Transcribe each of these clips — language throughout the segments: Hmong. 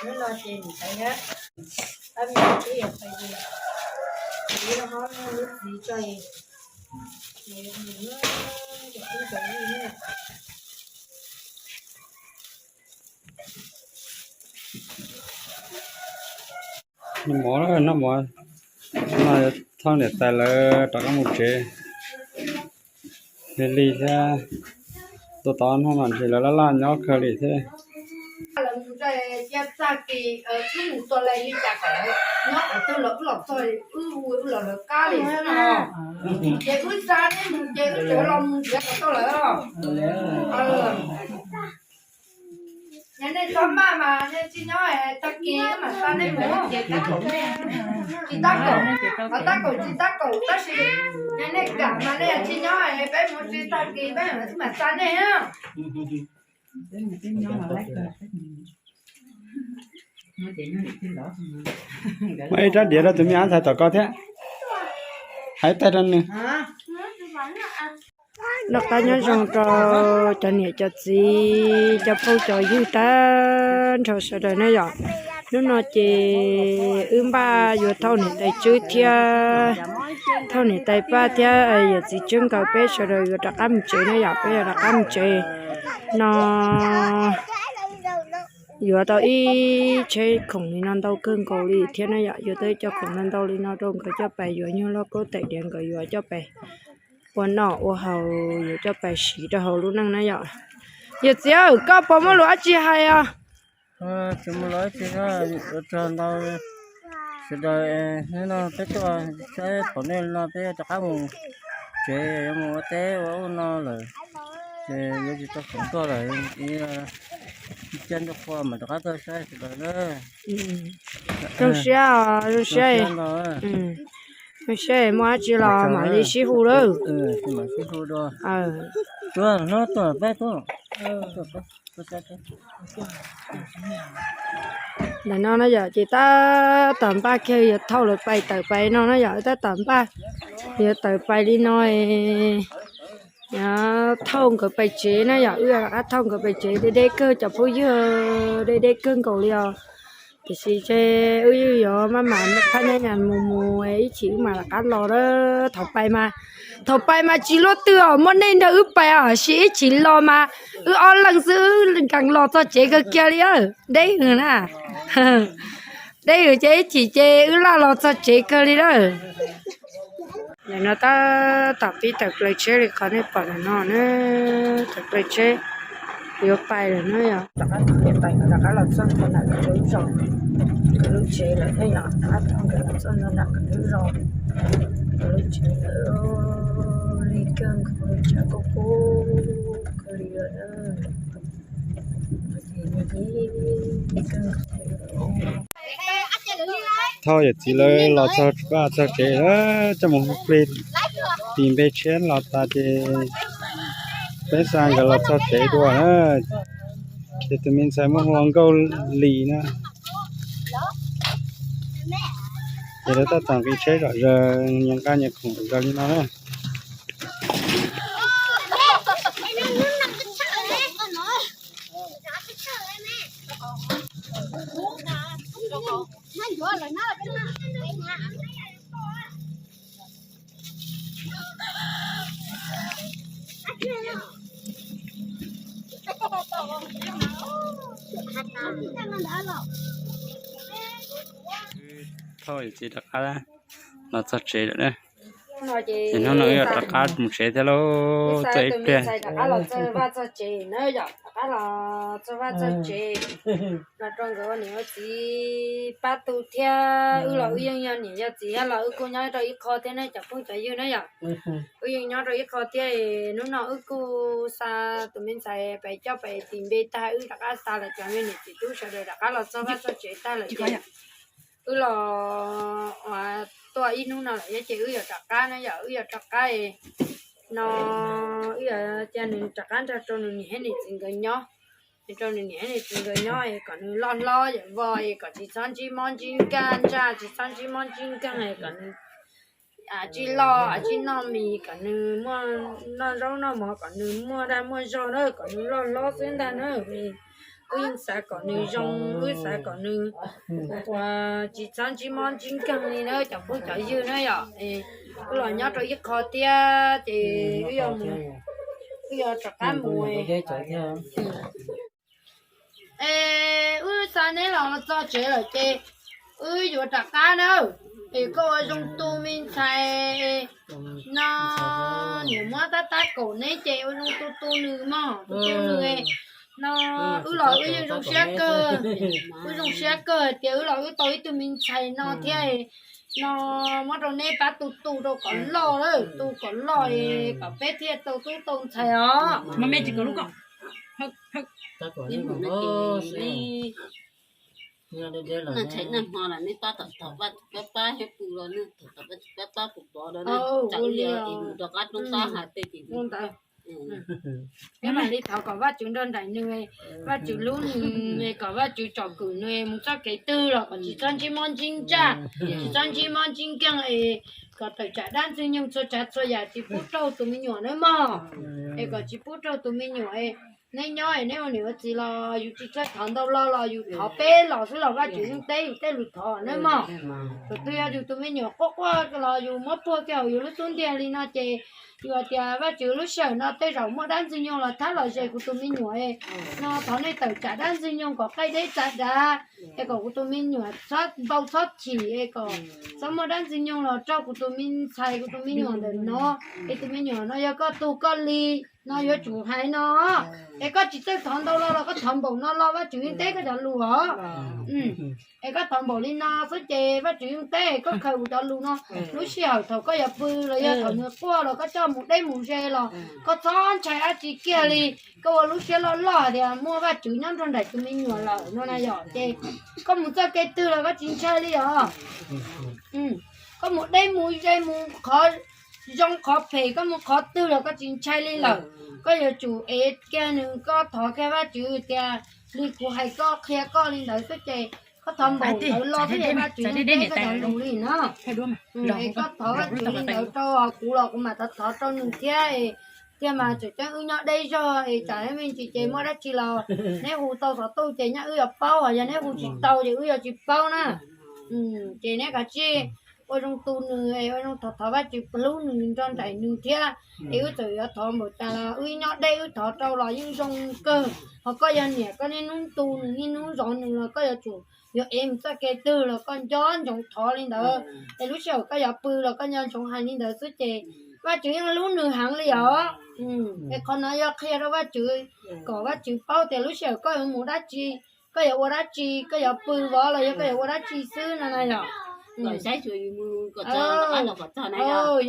Hnub no ces mus tau thiab, tab sis twb yog pais ces, ces ho lub txiv tso es, ces mus, ces twb tau lub na. Noj mov, noj mov, no thauj niam tais lawv rov qab mus tsev. Lig lig thiab, tuaj tau hnub no ntshe lawv laj laj nyob kawg li thiab. Lawv mus cia tag kis wb mus tua lais li cas kom lawv nyob qhov twg los wb los txog wb hu wb los lawv qab li xwb no. Ces wb xa nej mus ces wb tseem los mus nrhiav kom tau lawm. Yog nej txhob maj mas nej tsis nyob tag kis wb mam xa nej mus. Tsis tab kaum, tab kaum tsis tab kaum tab sis yog nej kam mas nej tsis nyob peb mus tsis tag kis peb wb mam xa nej. Muaj ib rab diav rau tus me ab ntxhais tom ko thiab. Hais ib tag rau nws. Noj qab nyob zoo rau cov niam cov txiv cov phooj cov ywg tag nrho sawv daws na yom. Hnub no ces wb npaj yuav thauj niam tais Tswb thiab thauj niam tais Paj thiab yawm txiv Tswb nkawd peb sawv daws yuav rov qab mus tsev na yom, peb yuav rov qab mus tsev no. Yuav tau ib tsheb khoom li no ntau kawg nkaus li thiab na yom, yuav tau ib co khoom no ntau li no rau nkawd coj pais yuav nyuag lauj kaub tais diav nkawd yuav coj pais ua noj ua haus, yuav coj pais siv rau hauv lub neej na yom. Yawm txiv, koj puas muaj lus dab tsi hais os? Tsis muaj lus dab tsi, ua tsaug ntau sawv daws, hnub no peb tuaj saib pom nej no peb rov qab mus tsev, yuav mus ua teb ua ub no lawm, ces yuav tsis tau khoom tuaj lawm, cia ntu qhua mam rov qab tuaj saib sawv daws na. Zoo siab, zoo siab, zoo siab, muaj dab tsi los mam li sib hu lawm. Ntawm no na yom, ces tab tom npaj kiag yuav thauj lawv pais tawm pais no na yom, tab tom npaj yuav tawm pais li no, thauj nkawd pais tsev na yom, wb rov qab thauj nkawd pais tsev, deb deb kawg cov phooj ywg, deb deb kawg nkaus li os. Tiam sis ces wb yuav maj mam phaj nyab nyas mus mus ib chim wb mam rov qab los na. Thaum pais mas, thaum pais mas tsis luaj twg os, muaj nej nrog wb pais os, sis ib chim los mas wb ob leeg xwb wb nkees los txog tsev kawg kiag li. Deb hwv na, deb hwv ces ib chim ces wb laj los txog tsev kawg li lawm. Nim no tab tom pib tawm plaws tsheb li qhov nej pom ntawm no na, tawm plaws tsheb yuav pais lawm na yom. Rov qab los txog ntawm nkawd lub zos, nkawd lub tsev lawm na yom, rov qab los txog ntawm nkawd lub zos, nkawd lub tsev lawm, li kawg nkawd lub tsev kuj kub kawg li lawm. Thauj yawm txiv lawv los txog vaj txog tsev, coj mus hu plig, tis npe tshiab los tas ces peb xa nkawd los txog tsev dua na. Ces tus me ntxhais muaj hu ua Nkauj Lis na. Ces lawv tab tom nqis tsheb zom zaws, nyias nqa nyias khoom zom zaws li no na. Thauj yawm txiv rov qab los txog tsev lawm na. Ces hnub no wb yuav rov qab mus tsev thiab lauj, txog ib pliag. Rov qab los txog vaj txog tsev na yom, rov qab los txog vaj txog tsev, los rau nkawd ua niam ua txiv pab tu thiab. Wb los wb yeej yog niam yog txiv thiab los wb kuj nyob rau ib qho thiab ne cov phooj cov ywg na yom. Wb yeej nyob rau ib qho thiab, hnub no wb kuj xa tus me ntxhais pais coj pais tis npe tag, wb rov qab xa lawv cov me niam txiv tub sawv daws rov qab los txog vaj txog tsev tag lawm ces wb los tuaj ib hnub no lawm ces wb yuav rov qab na yom, wb yuav rov qab no, wb yuav cia nws rov qab nrog rau nws niam thiab nws txiv nkawd nyob, nrog rau nws niam thiab nws txiv nkawd nyob es kom nws loj hlob yawm vog es kom tsis txhob ntsib mob ntsib nkeeg, ntsaj tsis txhob ntsib mob ntsib nkeeg es kom nws tsis loj tsis noj mis, kom nws muaj noj zaub noj mov, kom nws muaj dag muaj zog na, kom nws loj hlob xwb ntag na. Wb yeej xav kom nws zoo, wb xav kom nws ua tsis txhob ntsib mob ntsib nkeeg li na cov phooj cov ywg na yom. Wb los nyob rau ib qho thiab ces wb yuav rov qab mus. Es wb xa neb los txog tsev lawm ces wb yuav rov qab na. Es koj ua zoo tu me ntxhais no, niam muab tab tab kaum neb ces ua zoo tu tu nws mog, tu tu nws no. Wb los wb yeej zoo siab kawg, wb zoo siab kawg tias wb los wb tau ib tug me ntxhais no thiab no, muab rau neb pab tu tu rau kom loj lawm, tu kom loj es kom peb thiaj tau tub tau ntxhais os. Ntxhais nag hmo los neb pab tom thov Vajtswv pab pab thiab pw los nws thov Vajtswv pab pab kuv pov rau na, tsam li mus rov qab roob qab hav tej ces ntawd. Peb mam li thov kom Vajtswv nrog nraim nws, Vajtswv hlub nws, kom Vajtswv tsom kwm nws mus txoj kev twg los kom tsis txhob ntsib mob ntsib ntsaj, tsis txhob ntsib mob ntsib nkeeg es kom tawm tsam dab ntxwg nyoog txhua tsav txhua yam tsis pub raug tus me nyuam nawb mog. Es kom tsis pub raug tus me nyuam, neb nyob es neb ua niam ua txiv los yus tsis txawj thov ntau lo los yus thov peb los xwb los Vajtswv yeej teb yus tej lus thov nawb mog. Thaum twg yog yus tus me nyuam quaj quaj los yus muab puag kiag hauv yus lub xub ntiag li no ces yus hais tias Vajtswv lub sij hawm no tej zaum muaj dab ntxwg nyoog los thab los ze kuv tus me nyuam no, thov nej tawm tsam dab ntxwg nyoog kom qaij deb tsa dav, es kom kuv tus me nyuam txhob npau txhob chim es kom txhob muaj dab ntxwg nyoog los raug kuv tus me ntxhais kuv tus me nyuam ntawm no, es tus me nyuam no yog koj tug koj li no yuav tsum hais no. Es koj tsis txawj thov ntau lo los koj thov npaum no los Vajtswv yeej teb koj cov lus os. Es koj thov npaum li no xwb ces Vajtswv yeej teb koj khaws kuv cov lus no. Lub sij hawm thaum koj yuav pw los yog thaum nws quaj los koj coj mus deb mus ze los koj txhob ntshai dab tsi kiag li. Koj ua lub siab loj loj tias muaj Vajtswv nyob nrog nraim tus me nyuam lawm no na yom, ces koj mus txoj kev twg los koj tsis ntshai li os. Koj mus deb mus ze mus qhov zoo qhov phem, koj mus qhov twg los koj tsis ntshai li lawm. Koj yuav tsum ev kiag nws, koj thov kiag Vajtswv tias li kuv hais koj qhia koj li ntawd xwb ces koj thov npaum ntawd los xwb ces Vajtswv yeej teb koj cov lus li na. Es koj thov Vajtswv li ntawd rau kuv los kuv mam thov thov rau nws thiab. Tiag mas tseem ceeb wb nyob deb zog es tsam me ntsis ces muaj dab tsi los neb hu tau xov tooj ces nyaj wb yuav paub, yog neb hu tsis tau ces wb yuav tsis paub na. Ces neb kav tsij ua zoo tu nws, ua zoo thov thov Vajtswv hlub nws nrog nraim nws thiab. Es wb txawm yuav thov npaum cas los wb nyob deb wb thov rau los yeej zoo kawg. Ho koj yog niam koj niaj hnub tu nws niaj hnub zov nws los koj yuav tsum yuav ev mus txoj kev twg los koj nco ntsoov thov li ntawd. Es lub sij hawm koj yuav pw los koj nco ntsoov hais li ntawd xwb ces Vajtswv yeej hlub nws heev li os. Es qhov no yog qhia rau Vajtswv kom Vajtswv paub tias lub sij hawm koj yuav mus dab tsi, koj yuav ua dab tsi, koj yuav pw vov los yog koj yuav ua dab tsi xwb no na yom.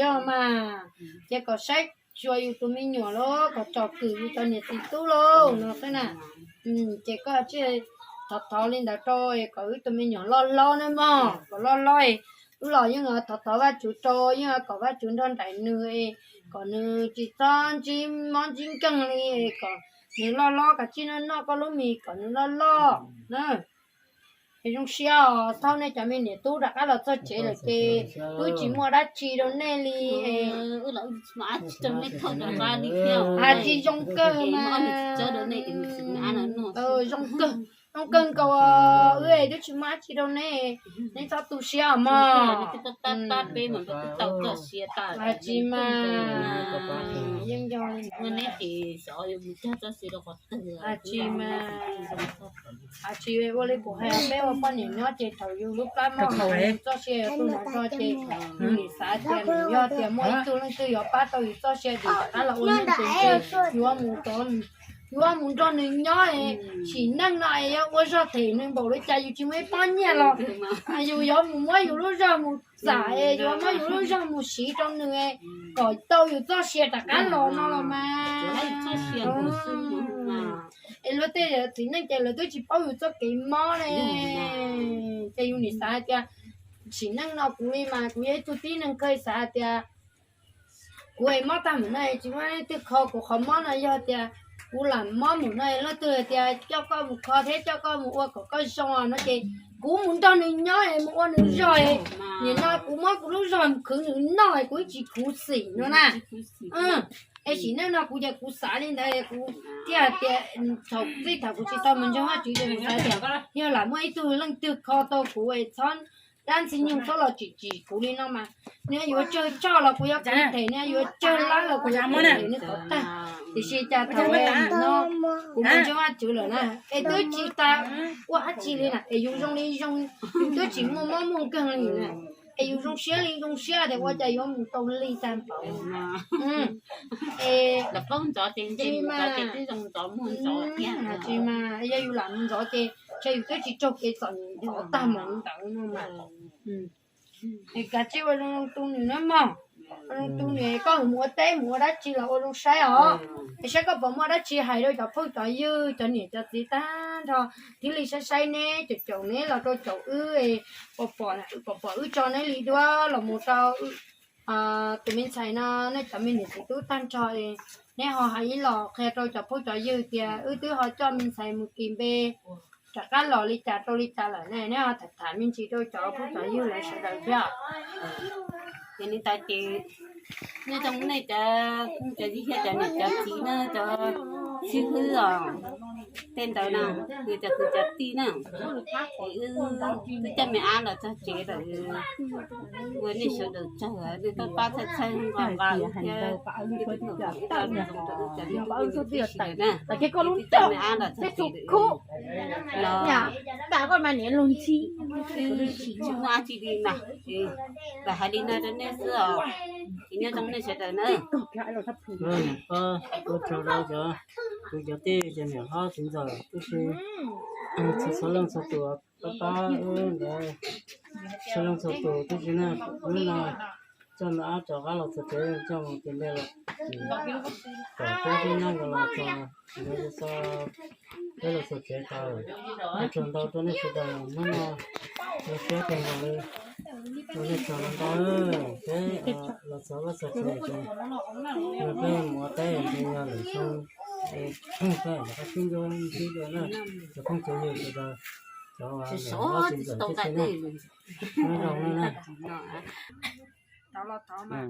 Yog mas, ces kom saib xyuas yus tus me nyuam lauj, kom tsom kwm yus cov niam txiv tub lauj no xwb na. Ces koj tsij thov thov li ntawd rau kom wb tus me nyuam loj hlob na mog, kom loj hlob. Wb los yeej thov thov Vajtswv rau, yeej kom Vajtswv nrog nraim nws es kom nws tsis txhob ntsib mob ntsib nkeeg li, kom nws loj hlob kav tsij noj noj koj lub mis kom nws loj loj na. Es zoo siab os, thauj nej cov me niam tub rov qab los txog tsev lawm ces wb tsis muaj dab tsi rau nej li. Has tsis zoo kawg mas, zoo kawg, zoo kawg nkaus, wb twb tsis muaj dab tsi rau nej, nej txhob tu siab os mog. Has tsis mas, yeej yog li. Has tsis mas, has tsis ua li kuv hais, peb ua poj niam nyob ces thaum yus lub plab mob yus txoj sia yus tu nrho ces yus nim xav tias nws yog tias muaj ib tug leej twg yuav pab tau yus txoj sia dim rov qab los ua neej ces yuav mus rau, yuav mus nrog nws nyob, sim neej no es yuav ua zog them nws npaum li cas yus tsis muaj ib pob nyiaj los yus yuav mus muab yus lub zog mus txam es yuav muab yus lub zog mus siv rau nws kom tau yus txoj sia rov qab los no los mas. Es luag tej txiv neej ces lawv twb tsis paub yus txoj kev mob ne. Ces yus nim xav hais tias sim neej no kuv li mas kuv yog ib tug tib neeg kawg xav hais tias kuv es mob tag mus no tsis muaj leej twg kho kuv qhov mob no, yog tias Kuv lam mob mus no, leej twg tias coj koj mus kho thiab coj koj mus ua kom koj zoo no ces kuv mus nrog nws nyob es mus ua nws zog. Nim no kuv muab kuv lub zog mus khwv nws noj es kuv tsis khuv xim no na. Es sim neej no kuv ces kuv xav li ntawd, kuv thiaj hais tias thaum txij thaum kuv tsis tau mus ntseeg Vajtswv ces kuv xav tias yog lam muaj ib tug leej twg kho tau kuv es txhob, dab ntxwg nyoog txhob los tsim txom kuv li no mas, nws yuav tsawg tshoj los kuv yuav them, nws yuav tsawg lab los kuv yuav them nws kom tag. Tiam sis cas thaum no kuv mus ntseeg Vajtswv lawm na, es twb tsis tas ua dab tsi li na, es yus zoo li zoo, yus twb tsis muaj mob muaj nkeeg li na, es yus zoo siab li zoo siab tias ua cas yuav mus tau li tag npaum. Es tsis mas, tsis mas yog yus lam mus ntxov ces ntshe yus twb tsis raug kev txom nyem ntxov tag mus li ntawd no mas. Es kav tsij ua zoo tu nws na mog. Ua zoo tu nws, koj mus ua teb mus ua dab tsi los ua zoo saib os, es saib koj puas muaj dab tsi hais rau cov phooj cov ywg cov niam cov txiv tag nrho, thiaj li saib saib neb caum caum neb los rau caum wb, pom pom wb tso neb li duab los mus rau tus me ntxhais no, nej cov me niam txiv tub tag nrho, neb ho hais ib los qhia rau cov phooj cov ywg tias wb twb ho coj me ntxhais mus kis npe rov qab los li cas rau li cas lawm ne, neb ho tham tham me ntsis rau cov phooj cov ywg lawv sawv daws thiab. Ces li ntawd ces nej zoo nej cov, cov niam cov txiv na, cov xib hwb os, tej ntawd na, nws cov kwv cov tij na, es wb twb coj me ab los txog tsev lawm, ua nej sawv daws tsaug, nej pab pab txhawj txhawj nqa nqa thiab, nej twb tuaj ib lo zoo rau wb cov niam txiv tib si lawm na. Twb coj me ab los txog tsev lawm los tsis muaj dab tsi li mas, lam hais li no rau nej xwb os, ces nyob zoo nej sawv daws na. Ua tsaug rau cov kwv cov tij cov niam hlob txiv ntxawm tib si, txhua leej txhua tus pab pab wb ntawd, txhua leej txhua tus tib si na, wb no coj me ab rov qab los txog tsev, coj mus kis npe los, kom peb tib nyob nkaus los txog, peb los txog tsev tau. Ua tsaug ntau rau nej sawv daws, hnub no zoo siab kawg nkaus li. Ua nej tsaug ntau, peb los txog vaj txog tsev ces peb mus ua teb ces yog lwm xyoo, peb rov qab sib ntsib dua na, cov phooj cov ywg sawv daws, cov niam hlob txiv ntxawm tib si na, nyob zoo na. Tau los tau mas.